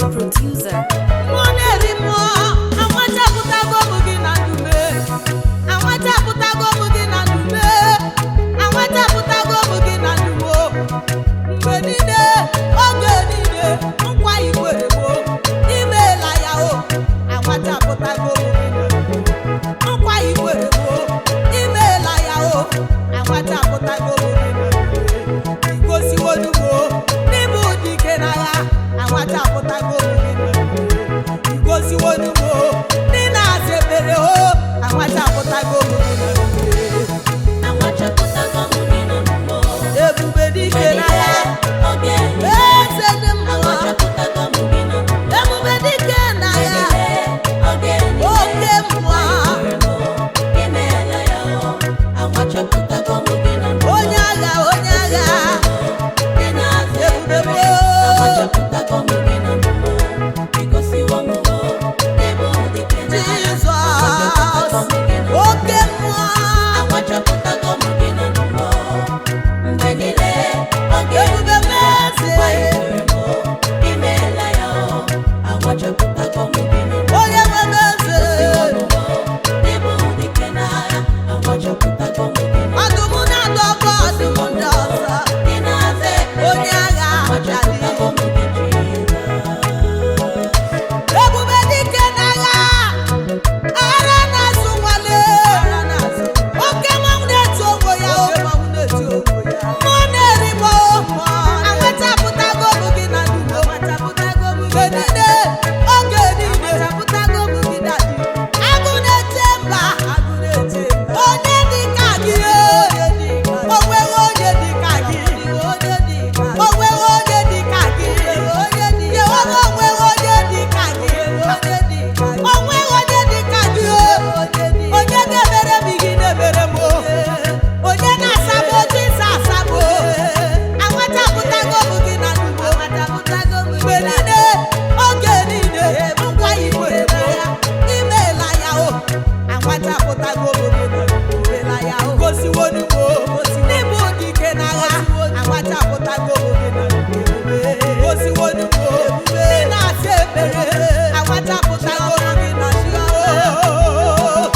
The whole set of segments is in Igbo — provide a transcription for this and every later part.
the producer. Mmụọ na-eri mmụọ, amachapụtago m gị na ndume. Amachapụtago m gị na ndume. Amachapụtago m gị na ndumo. Mgbe niile, oge niile, nkwa ikwere m o, imeela ya o. Amachapụtago m gị na ndume. Nkwa ikwere m o, imeela ya o. Amachapụtago m gị na ndume. Igosiwonu m o, n'ịbụ dike n'agha. Amachapụtago m gị na ndume. Igosiwonu m o, ndị na-asa ekpere o. Amachapụtago m gị na ndume. Anwachapụtago m gị na mmụọ. Ebube dike n'agha. Oge niile. Eze dị mma. Anwachapụtago m gị na mmụọ. Ebube dike n'agha. Oge niile. Oke mmụọ. Imeela ya o. Anwachapụtago m gị na mmụọ. Onye agha, onye agha. Ị na-aza Ebube m ekpere. o. Anwachapụtago m gị na mmụọ. Igosiwo m o. N'ịbụ dike n'agha. Jizọs. Anwachapụtago m gị na mmụọ. Oke mmụọ. Anwachapụtago m gị na mmụọ. Mgbe niile, oge Ebube m niile, eze. nkwa i kwere m o, imeela ya o. Anwachapụtago m gị na mmụọ. Onye nwe m eze. Igosiwo m o, n'ịbụ dike n'agha. Anwachapụtago m gị na mmụọ. Ọdụm na-adọgbu ọdụm ndị ọzọ. Ị na-aza ekpere. Onye agha. Anwachapụtago m gị Jizọs. Ebube dike n'agha. Ara na-azụ nwale. Oke mmanwụ na-eti onwe ya o. Mmụọ na-eri m o. Anwachapụtago m gị na ndụ m. Mgbe niile, oge niile. Agụ na-eche mba. Onye dị ka gị o. O nweghị onye dị ka gị. O nweghị onye dị ka gị. Jehova, o nweghị onye dị ka gị. O nweghị onye dị ka gị o. Onye ga-emere m ihe ị na-emere m o. Onye na-asa m otu ịsa asa m o. Anwachapụtago m gị na ndụ m. Mgbe niile, oge niile, nkwa i kwere m o. Imeela ya o. Anwachapụtago m gị na ndụ m. Gosiwonu m o. N'ịbụ dike n'agha. Anwachapụtago m gị na ndụ m. Gosiwonu m o. Ị na-asa ekpere. Anwachapụtago m gị na ndụ m.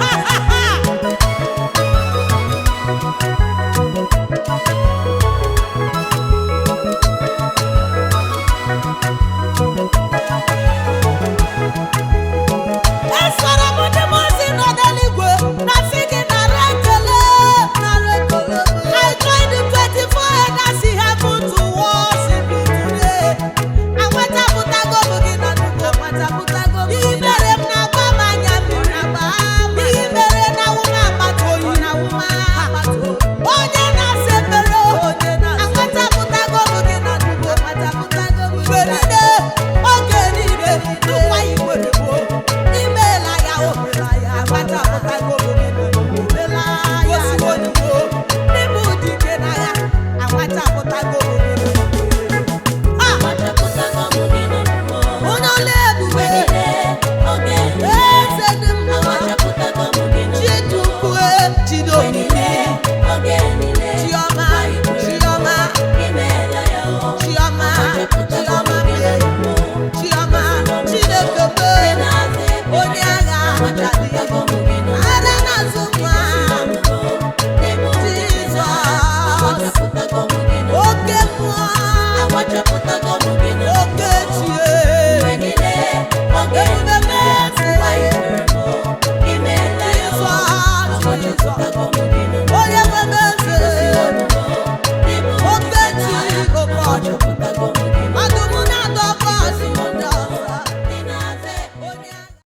Ha, ha, ha! Esoro m ndị mmụọ ozi nọ n'eluigwe na-asị gị nara ekele. I join the 24 elders in heaven to worship you today. Anwachapụtago m gị na ndụ m. Ihe mere m na-agba m anya mmiri. Ihe mere na awụ m akpata oyi. Onye na-asa ekpere. Anwachapụtago m gị na ndụ m. Mgbe niile, oge niile, nkwa i kwere m o. Imeela ya o. Anwachapụtago m gị na ndụ m. Gosiwonu m o. N'ịbụ dike n'agha. Anwachapụtago m gị na ndụ m. Ha! Anwachapụtago m gị na mmụọ. Onye ọla ebube. Mgbe niile, oge niile. Eze dị mma. Anwachapụtago m gị na mmụọ. Chidukwu, Mgbe Chidobi. niile, oge niile, Chiọma, nkwa i kwere m o, Chiọma. imeela ya o. Chiọma, Anwachapụtago m Chiọma gị na mee. mmụọ. Chiọma, Chineke Ị mee. na-aza ekpere. Onye agha. Anwachapụtago m